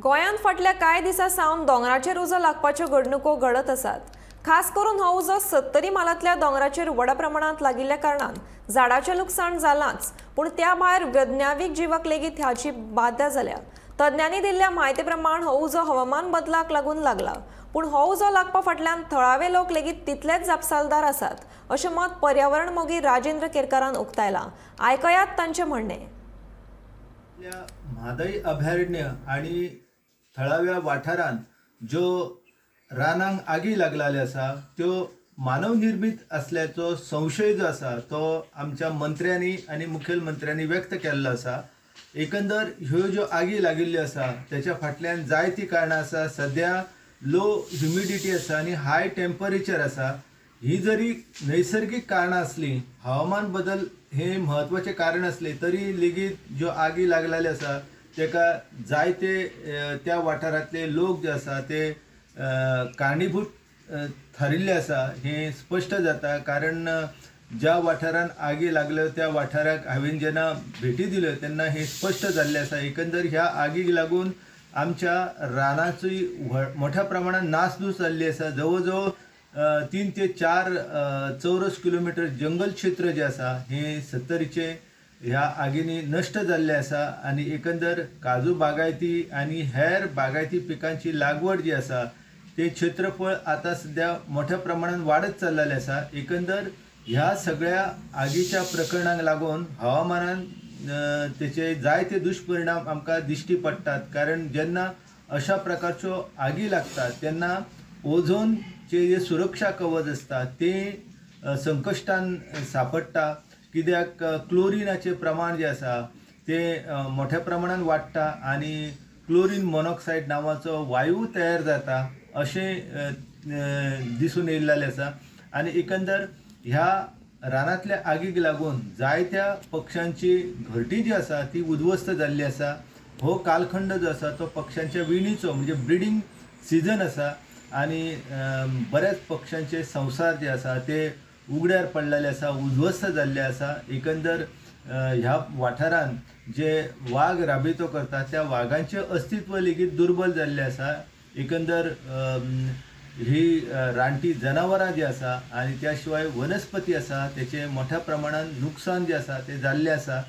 गोंयांत फाटल्या कांय दिसां सावन दोंगराचेर उजो लागपाच्यो घडणुको घडत आसात. खास करून हो उजो सत्तरी म्हालांतल्या दोंगराचेर व्हडा प्रमाणांत लागिल्ल्या कारणान झाडाचें लुकसाण जालांच, पूण त्या भायर वैज्ञानिक जिवाक लेगीत हाची बाधा जाल्या. तज्ञांनी दिल्ल्या म्हायती प्रमाण हो उजो हवामान बदलाक लागून लागला, पूण हो उजो लागपा फाटल्यान थळावे लोक लेगीत तितलेच जापसालदार आसात अशें मत पर्यावरण मोगी राजेंद्र केरकारान उक्तायलां. आयकयात तांचें म्हणणें. म्हादय अभयारण्य आणि थळाव्या वाठारांत ज्यो रानांक आगी लागलेले आसा त्यो मानवनिर्मित असल्याचो संशय जो आसा तो आमच्या मंत्र्यांनी आनी मुखेलमंत्र्यांनी व्यक्त केल्लो आसा. एकंदर ह्यो ज्यो आगी लागिल्ल्यो आसा त्याच्या फाटल्यान जायतीं कारणां आसा. सद्या लो ह्युमिडिटी आसा आनी हाय टेम्परेचर आसा. ही जरी नैसर्गीक कारणां आसलीं, हवामान बदल हे म्हत्वाचें कारण आसलें तरी लेगीत ज्यो आगी लागलेल्यो आसा तेका जायते त्या वाठारांतले लोक जे आसा ते कारणीभूत थारिल्ले आसा हें स्पश्ट जाता. कारण ज्या वाठारांत आगी लागल्यो त्या वाठाराक हांवें जेन्ना भेटी दिल्यो तेन्ना हें स्पश्ट जाल्लें आसा. एकंदर ह्या आगीक लागून आमच्या रानाची मोठ्या प्रमाणात नासधूस जाल्ली आसा. जवळ जवळ 3 ते 4 चौरस किलोमिटर जंगल क्षेत्र जें आसा हें सत्तरीचें ह्या आगींनी नश्ट जाल्लें आसा. आनी एकंदर काजू बागायती आनी हेर बागायती पिकांची लागवड जी आसा ते क्षेत्रफळ आतां सद्या मोठ्या प्रमाणात वाडत चल्लेलें आसा. एकंदर ह्या सगळ्या आगीच्या प्रकरणांक लागून हवामानान तेचे जायते दुश्परिणाम आमकां दिश्टी पडटात. कारण जेन्ना अशा प्रकारच्यो आगी लागतात तेन्ना ओझोनचे जे सुरक्षा कवच आसता ते संकश्टान सांपडटा. कित्याक क्लोरिनाचें प्रमाण जें आसा तें मोठ्या प्रमाणान वाडटा आनी क्लोरीन मोनॉक्सायड नांवाचो वायू तयार जाता अशें दिसून येयल्लें आसा. आनी एकंदर ह्या रानांतल्या आगीक लागून जायत्या पक्ष्यांची घरटी जी आसा ती उद्ध्वस्त जाल्ली आसा. हो कालखंड जो आसा तो पक्ष्यांच्या विणीचो म्हणजे ब्रिडींग सिजन आसा आनी बऱ्याच पक्ष्यांचे संवसार जे आसा ते उगड्यार पडलेले आसा, उद्ध्वस्त जाल्ले आसा. एकंदर ह्या वाठारांत जे वाग राबितो करतात त्या वागांचें अस्तित्व लेगीत दुर्बल जाल्लें आसा. एकंदर ही रानटी जनावरां जी आसा आनी त्या शिवाय वनस्पती आसा तेचें मोठ्या प्रमाणान नुकसान जें आसा तें जाल्लें आसा.